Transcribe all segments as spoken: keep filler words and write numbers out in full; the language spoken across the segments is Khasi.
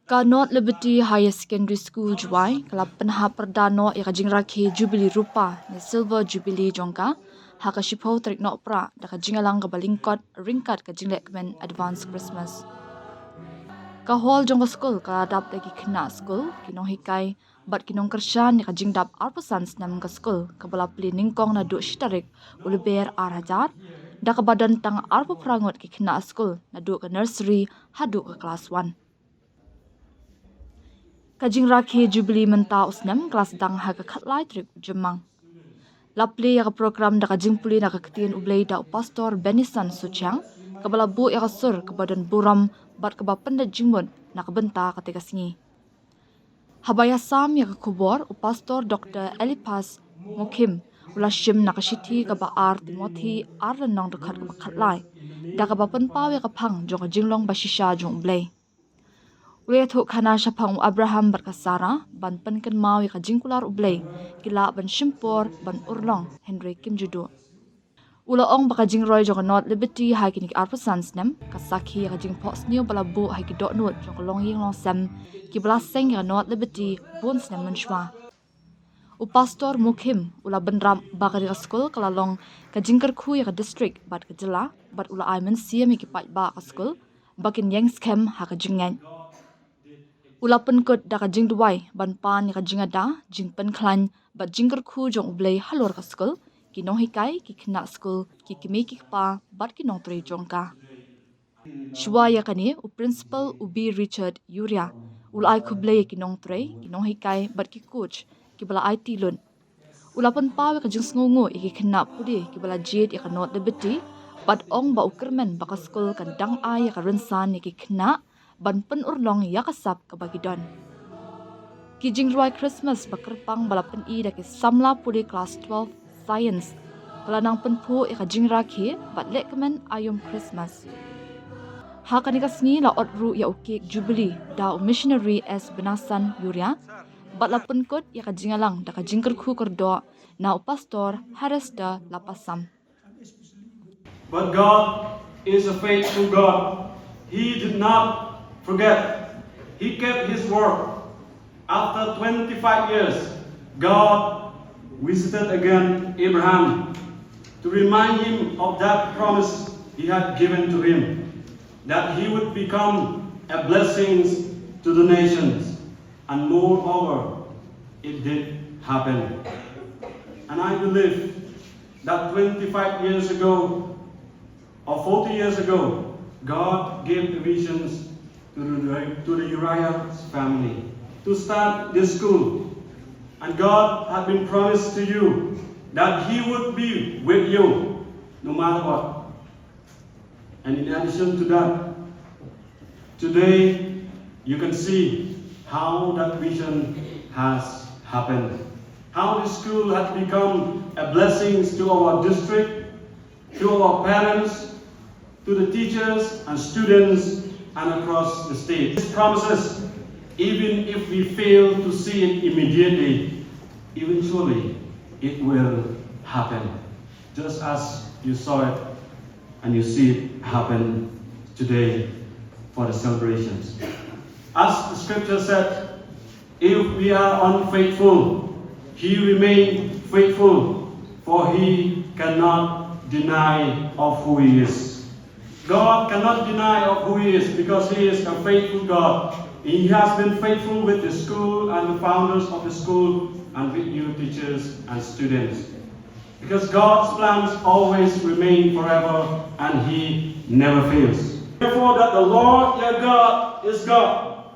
Ka North Liberty Higher Secondary School Jowai ka la pynhap pyrda noh ïa ka jingrakhe Jubilee Rupa ne Silver Jubilee jong ka ha ka shiphew tarik Nohprah da ka jingïalang kaba lyngkot ryngkat ka jinglehkmen Advance Christmas. Ka hall jong ka skul ka la dap da ki khynnah skul, ki nonghikai bad ki nongkyrshan ïa ka jingdap arphew san snem ka skul kaba la plie nyngkong naduh shi tarik u Lber ar hajar, da kaba don tang arphew phra ngut ki khynnah skul naduh ka nursery haduh ka klas one. Ka jingrakhe Jubilee mynta u snem ka la sdang ha ka khatlai tarik u Jymmang. La plie ïa ka program da ka jingpule na ka ktien U Blei da u Pastor Benison Suchiang, kaba la buh ïa ka sur kaba don burom bad kaba pyndait jingmut na ka bynta kata ka sngi. Haba ïasam ïa ka khubor, u Pastor Doctor Eliphas Mukhim u la shim na ka shithi kaba ar Timothi ar lynnong dkhot kaba khatlai, da kaba pynpaw ïa ka phang jong ka jinglong bashisha jong U Blei. U la ïathuh khana shaphang u Abraham bad ka Sara ban pynkynmaw ïa ka jingkular U Blei, ki lah ban shim por ban urlong hynrei kim ju duh. U la ong ba ka jingroi jong ka North Liberty ha kine ki arphew san snem ka sakhi ïa ka jingphohsniew ba la buh ha ki dohnud jong ka longïing longsem kiba la seng ïa ka North Liberty bun snem mynshuwa. U Pastor Mukhim u la bynrap ba ka ri ka skul ka la long ka jingkyrkhu ïa ka district bad ka jylla, bad u la ai mynsiem ïa ki paidbah ka skul ba kin ïeng skhem ha ka jingngeit. U la pynkut da ka jingduwai ban pan ïa ka jingada, jingpynkhlaiñ bad jingkyrkhu jong U Blei halor ka skul, ki nonghikai, ki khynnah skul, ki kmie ki kpa bad ki nongtrei jong ka. Shuwa ïa kane, u Principal u B Richard Yuria u la ai khublei ïa ki nongtrei, ki nonghikai bad ki coach kiba la aiti lut. U la pynpaw ïa ka jingsngewnguh ïa ki khynnah pule kiba la jied ïa ka North Liberty, bad ong ba u kyrmen ba ka skul kan dang ai ïa ka rynsan ïa ki khynnah ban pynurlong ïa ka sap kaba ki don. Ki jingrwai Christmas ba kyrpang ba la pyni da ki samla pule klas twelve Science ka la nang pynphuh ïa ka jingrakhe bad lehkmen aïom Christmas. Ha kane ka sngi la ot ruh ïa u cake Jubilee da u missionary S Benasan Yuria, bad la pynkut ïa ka jingïalang da ka jingkyrkhu kyrdoh na u Pastor Harester Lapasam. But God is a faithful God. He did not forget. He kept his word. After twenty-five years, God visited again Abraham to remind him of that promise he had given to him, that he would become a blessing to the nations. And moreover, it did happen. And I believe that twenty-five years ago, or forty years ago, God gave the visions to the, to the Uriah's family to start this school. And God had been promised to you that He would be with you no matter what. And in addition to that, today you can see how that vision has happened. How the school has become a blessing to our district, to our parents, to the teachers and students, and across the state. These promises, even if we fail to see it immediately, eventually it will happen, just as you saw it and you see it happen today for the celebrations. As the scripture said, if we are unfaithful, He remains faithful, for He cannot deny of who He is. God cannot deny of who He is, because He is a faithful God. He has been faithful with the school and the founders of the school and with you teachers and students. Because God's plans always remain forever and He never fails. Therefore, that the Lord your God is God.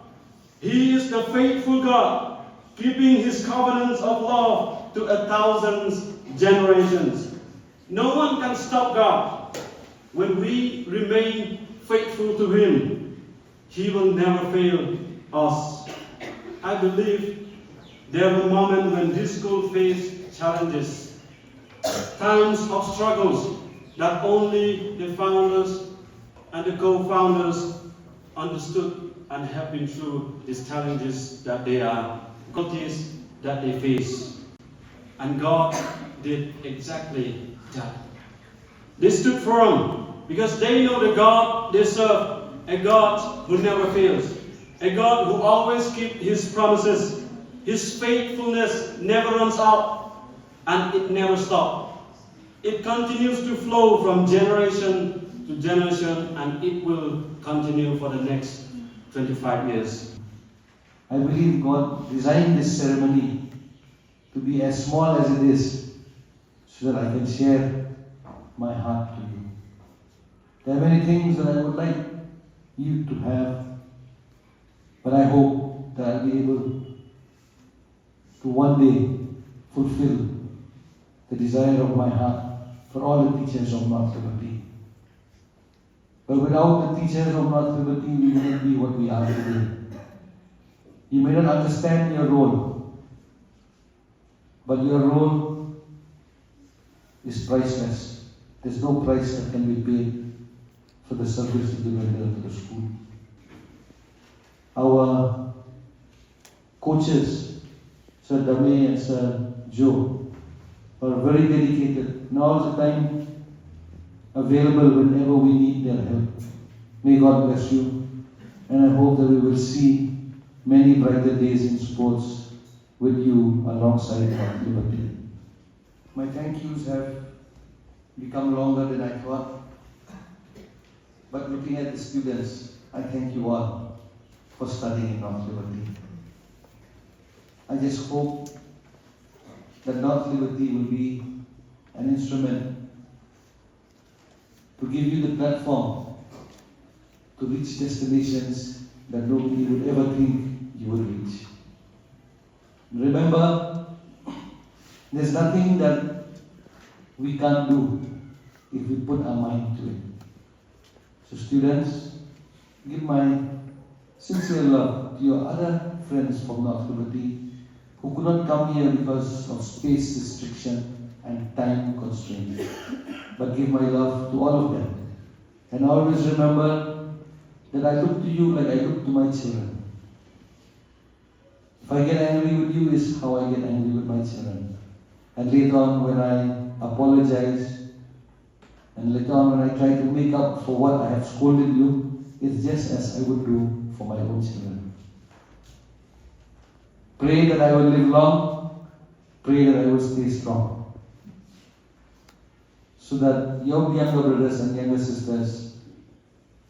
He is the faithful God, keeping His covenants of love to a thousand generations. No one can stop God. When we remain faithful to Him, He will never fail us. I believe there were moments when this school faced challenges, times of struggles that only the founders and the co-founders understood and have been through these challenges that they are, difficulties that they face. And God did exactly that. They stood firm because they know the God they serve, a God who never fails. A God who always keeps his promises. His faithfulness never runs out and it never stops. It continues to flow from generation to generation and it will continue for the next twenty-five years. I believe God designed this ceremony to be as small as it is so that I can share my heart to you. There are many things that I would like you to have, but I hope that I'll be able to one day fulfill the desire of my heart for all the teachers of North Liberty. But without the teachers of North Liberty, we wouldn't be what we are today. You may not understand your role, but your role is priceless. There's no price that can be paid for the service that you render to the school. Our coaches, Sir Dame and Sir Joe, are very dedicated and all the time available whenever we need their help. May God bless you, and I hope that we will see many brighter days in sports with you alongside North Liberty. My thank yous have become longer than I thought, but looking at the students, I thank you all for studying in North Liberty. I just hope that North Liberty will be an instrument to give you the platform to reach destinations that nobody would ever think you would reach. Remember, there's nothing that we can't do if we put our mind to it. So students, give my sincere love to your other friends from North Liberty who could not come here because of space restriction and time constraint. But give my love to all of them. And always remember that I look to you like I look to my children. If I get angry with you, is how I get angry with my children. And later on, when I apologize, and later on, when I try to make up for what I have scolded you, it's just as I would do for my own children. Pray that I will live long, pray that I will stay strong, so that your younger brothers and younger sisters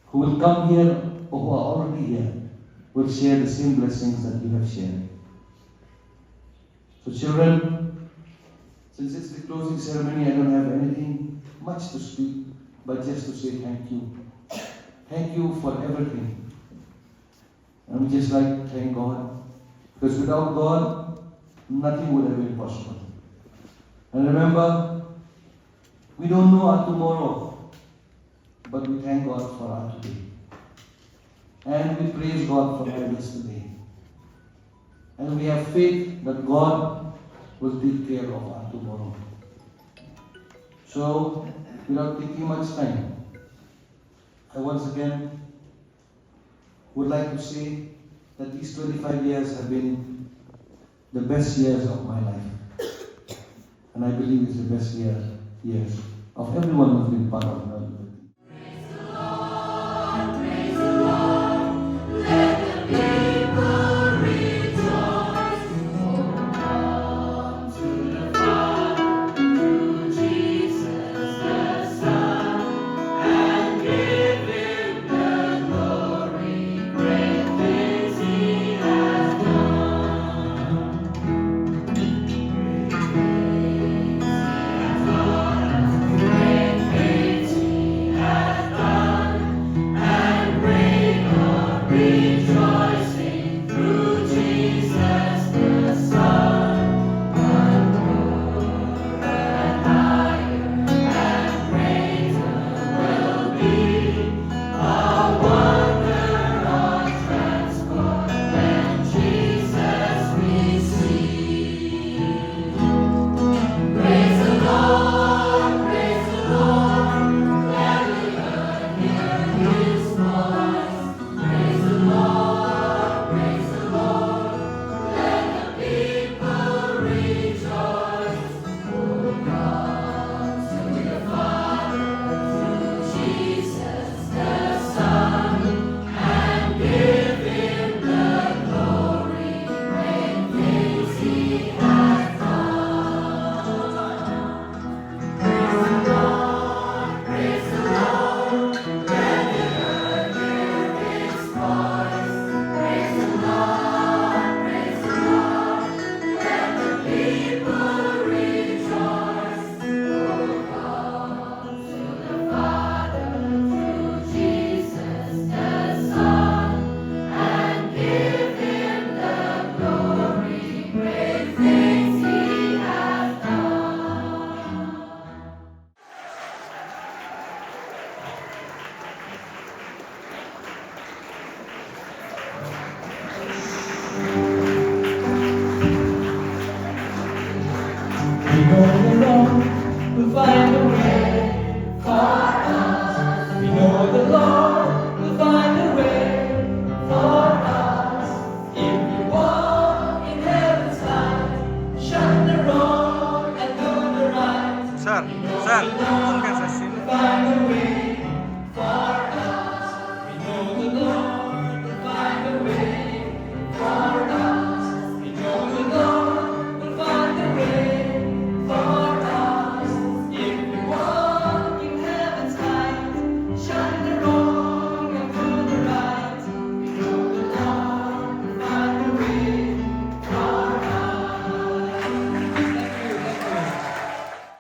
who will come here or who are already here will share the same blessings that you have shared. So, children, since it's the closing ceremony, I don't have anything much to speak, but just to say thank you. Thank you for everything. And we just like to thank God, because without God, nothing would have been possible. And remember, we don't know our tomorrow, but we thank God for our today. And we praise God for our yesterday. And we have faith that God will take care of our tomorrow. So, without taking much time, I once again would like to say that these twenty-five years have been the best years of my life. And I believe it's the best year, years of everyone who's been part of my life. Sir, sir,